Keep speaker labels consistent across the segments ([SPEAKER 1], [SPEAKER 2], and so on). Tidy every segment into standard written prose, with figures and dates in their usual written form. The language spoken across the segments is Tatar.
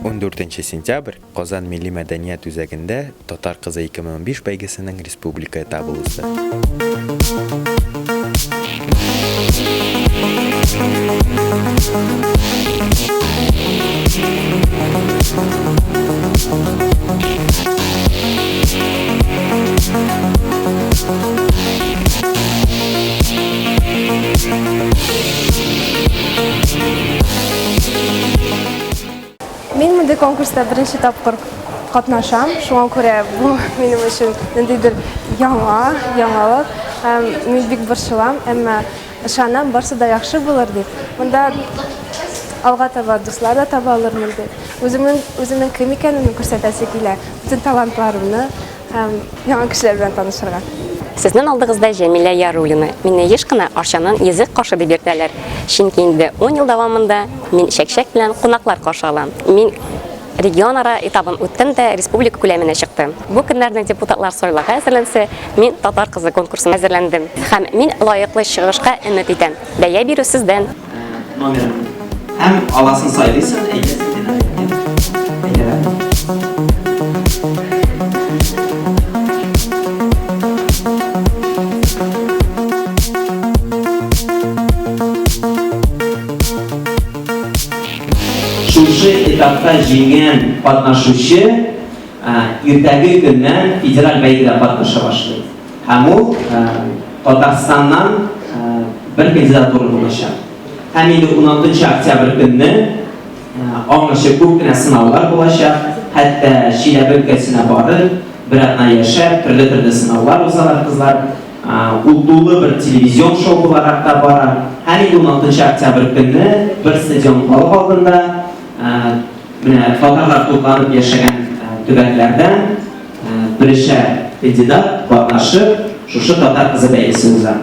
[SPEAKER 1] Ундүртенче сентябрь, Казан милли мәдәният үзәгендә Татар кызы 2015 бәйгесенең республика этабы узды.
[SPEAKER 2] Мин мондый конкурста беренче тапкыр катнашам, шуңа күрә бу минем өчен ниндидер яңа, яңалык. Һәм мин бик борчылам, әмма ышанам, барсы да яхшы булыр дип. Монда алга таба дуслар да таба алырмын дип. Үземнең үземнең кем икәнемне күрсәтәсе килә, бөтен талантларымны һәм яңа кешеләр белән танышырга.
[SPEAKER 3] Сезнең алдыгызда Җәмилә Яруллина. Мине еш кына Арчаның йөзек кашы дип йөртәләр. Чөнки инде ун ел дәвамында мин чәкчәк белән кунаклар каршы алам. Мин регионара этабын үттем дә республика күләменә чыктым. Бу көннәрне депутатлар сайлауга әзерләнсә, мин Татар кызы конкурсына әзерләндем. Һәм мин лаеклы чыгышка өмет итәм. Бәя бирү сездән.
[SPEAKER 4] Номерын һәм аласын сайлыйсың, әйтәсең Әйтәләр. Шушы этапта җиңгән катнашучы иртәге көннән федераль бәйгедә катнаша башлый. Һәм ул Татарстаннан бер кандидатура булачак. Һәм инде 16 октябрь көнне аңарчы күп кенә сынаулар булачак. Хәтта Чиләбе өлкәсенә барып, бер атна яшәп, төрле-төрле сынаулар узалар кызлар. Ул тулы бер телевизион шоу буларак та бара. Һәм инде 16 октябрь көнне бер стадион халык алдында менә татарлар тупланып яшәгән төбәкләрдән Берничә кандидат катнашып, шушы Татар кызы бәйгесе уза.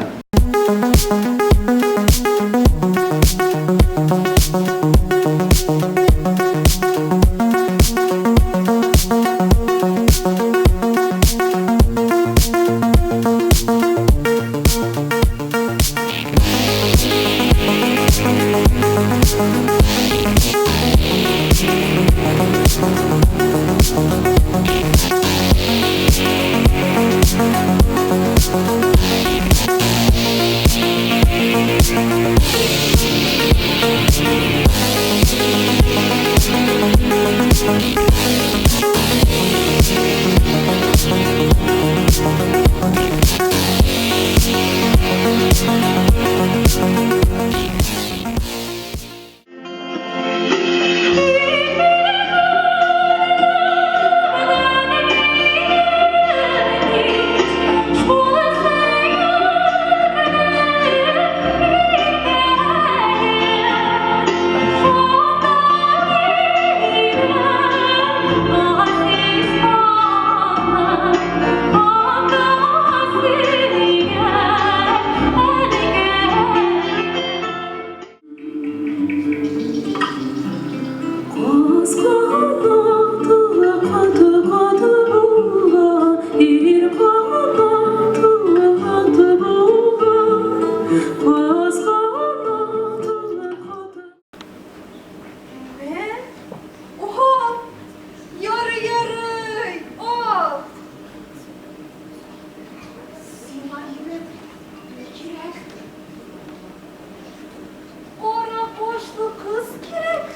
[SPEAKER 5] Кара кашлы кыз кирәк.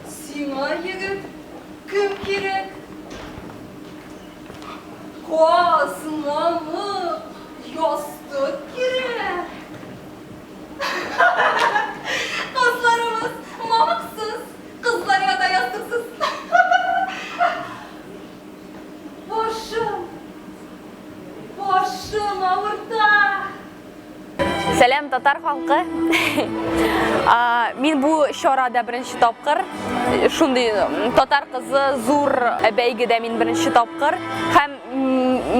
[SPEAKER 5] Сиңа, егет, кем кирәк? Каз, мамык, ястык кирәк. Казларыбыз мамыксыз, кызлар ята ястыксыз. Башым, башым авырта.
[SPEAKER 6] Сәлам, татар халкы. Мин бу чарада беренче тапкыр, шундый татар кызы зур бәйгедә мин беренче тапкыр һәм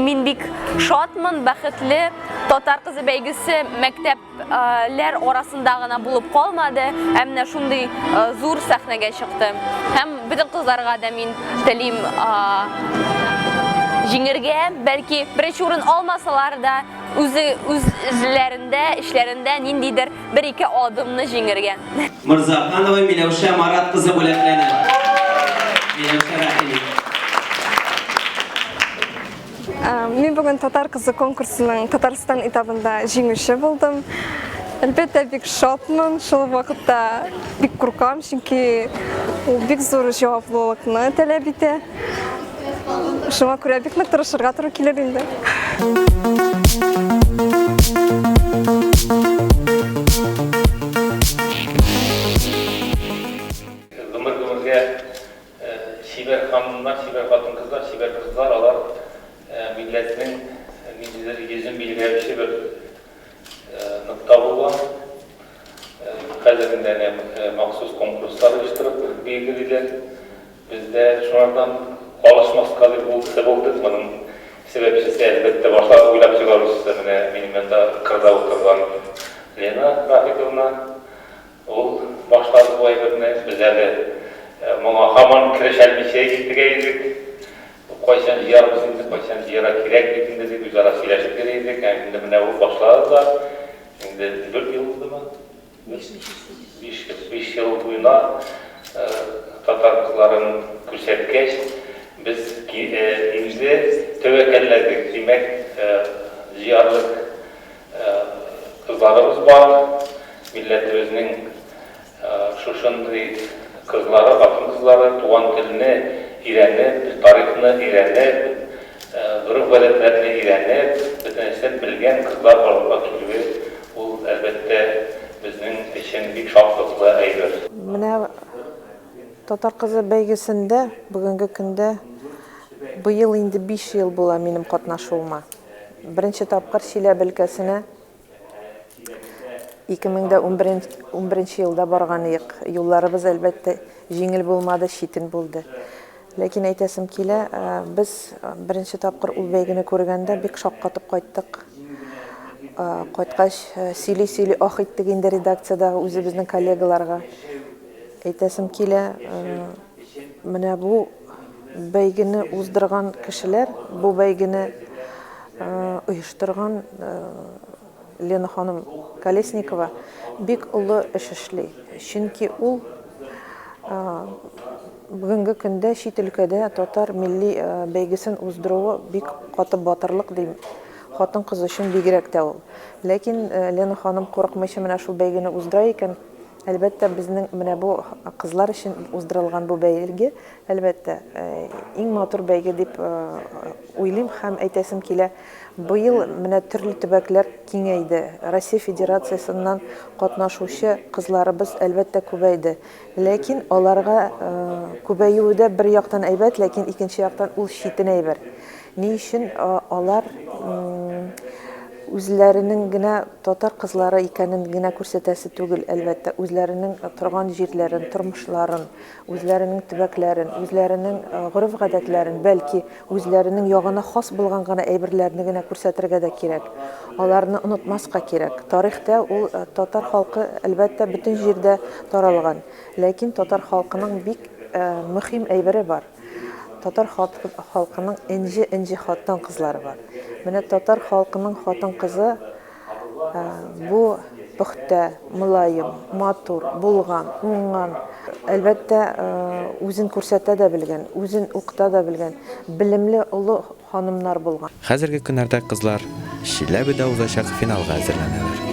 [SPEAKER 6] мин бик шатмын, бәхетле. Татар кызы бәйгесе мәктәп ләр арасында гына булып калмады, ә менә шундый зур сәхнәгә чыкты. Һәм бөтен кызларга да мин телим җиңергә, бәлки беренче урын алмасалар да, үзе үзләрендә, эшләрендә ниндидер бер-ике адымны җиңергә.
[SPEAKER 4] Морзаханова Миләүшә Марат кызы бүләкләнә. Миләүшә рәхим ит.
[SPEAKER 2] Мин бүген Татар кызы конкурсының Татарстан этабында җиңүче булдым. Әлбәттә, бик шатмын, шул ук вакытта бик куркам, чөнки ул бик зур җаваплылыкны таләп итә. Шуңа күрә бик нык тырышырга туры килер инде.
[SPEAKER 7] Гомер-гомергә чибәр ханымнар, чибәр хатын-кызлар, чибәр кызлар, алар милләтнең ниндидер йөзен билгеләүче бер нокта булган. Хәзер инде әнә махсус конкурслар оештырып билгелиләр. Без дә шуңардан калышмаска дип булды, булдык. Моның сәбәпчесе, әлбәттә, башлап уйлап чыгаручысы менә минем янда кырда утырган Лена Рафиковна. Ул башлады бу әйберне. Без әле моңа һаман керешәлмичә интегә идек. Кайчан җыярбыз инде, кайчан җыярга кирәк бит инде дип үзара сөйләшеп йөри идек. Ә инде менә ул башлады да, инде дүрт ел уздымы? Биш ел. Биш ел буена татар кызларын күрсәткәч, без инде тәвәккәлләдек. Димәк, җыярлык Кызларыбыз бар, милләтебезнең шушындый кызлары, хатын-кызлары туган телне өйрәнеп, тарихны өйрәнеп, гореф-гадәтләрне өйрәнеп, бөтенесен белгән кызлар барлыкка килүе, ул, әлбәттә, безнең өчен бик шатлыклы әйбер.
[SPEAKER 8] Менә Татар кызы бәйгесендә бүгенге көндә быел инде 5 ел була минем катнашуыма. Беренче тапкыр Чиләбе өлкәсенә 2011 елда барган идек. Юлларыбыз, әлбәттә, җиңел булмады, читен булды. Ләкин әйтәсем килә, без беренче тапкыр ул бәйгене күргәндә бик шаккатып кайттык. Кайткач, сөйли-сөйли ах иттек инде редакциядәге үзебезнең коллегаларга. Әйтәсем килә, менә бу бәйгене уздырган кешеләр, бу бәйгене оештырган Лена ханым Колесникова бик олы эш эшли. Чөнки ул бүгенге көндә чит өлкәдә татар милли бәйгесен уздыруы бик каты батырлык дим. Хатын-кыз өчен бигрәк тә ул. Ләкин Лена ханым курыкмыйча менә шул бәйгене уздыра икән, Әлбәттә, безнең менә бу кызлар өчен уздырылган бу бәйге, әлбәттә, иң матур бәйге дип уйлыйм һәм әйтәсем килә, быел менә төрле төбәкләр киңәйде. Россия Федерациясеннән катнашучы кызларыбыз, әлбәттә, күбәйде. Ләкин аларга күбәюе дә бер яктан әйбәт, ләкин икенче яктан ул читен әйбер. Ни өчен алар үзләренең генә татар кызлары икәнен генә күрсәтәсе түгел, әлбәттә, үзләренең торган җирләрен, тормышларын, үзләренең төбәкләрен, үзләренең гореф-гадәтләрен, бәлки, үзләренең ягына хас булган гына әйберләрне генә күрсәтергә дә кирәк. Аларны онытмаска кирәк. Тарихта ул татар халкы, әлбәттә, бөтен җирдә таралган. Ләкин татар халкының бик мөһим әйбере бар. Татар халкының энҗе-энҗе хатын-кызлары бар. Менә татар халкының хатын-кызы бу пөхтә, мөлаем, матур, булган, уңган. Әлбәттә, үзен күрсәтә дә белгән, үзен укыта да белгән, белемле олы ханымнар булган.
[SPEAKER 1] Хәзерге көннәрдә кызлар Чиләбедә узачак финалга әзерләнәләр.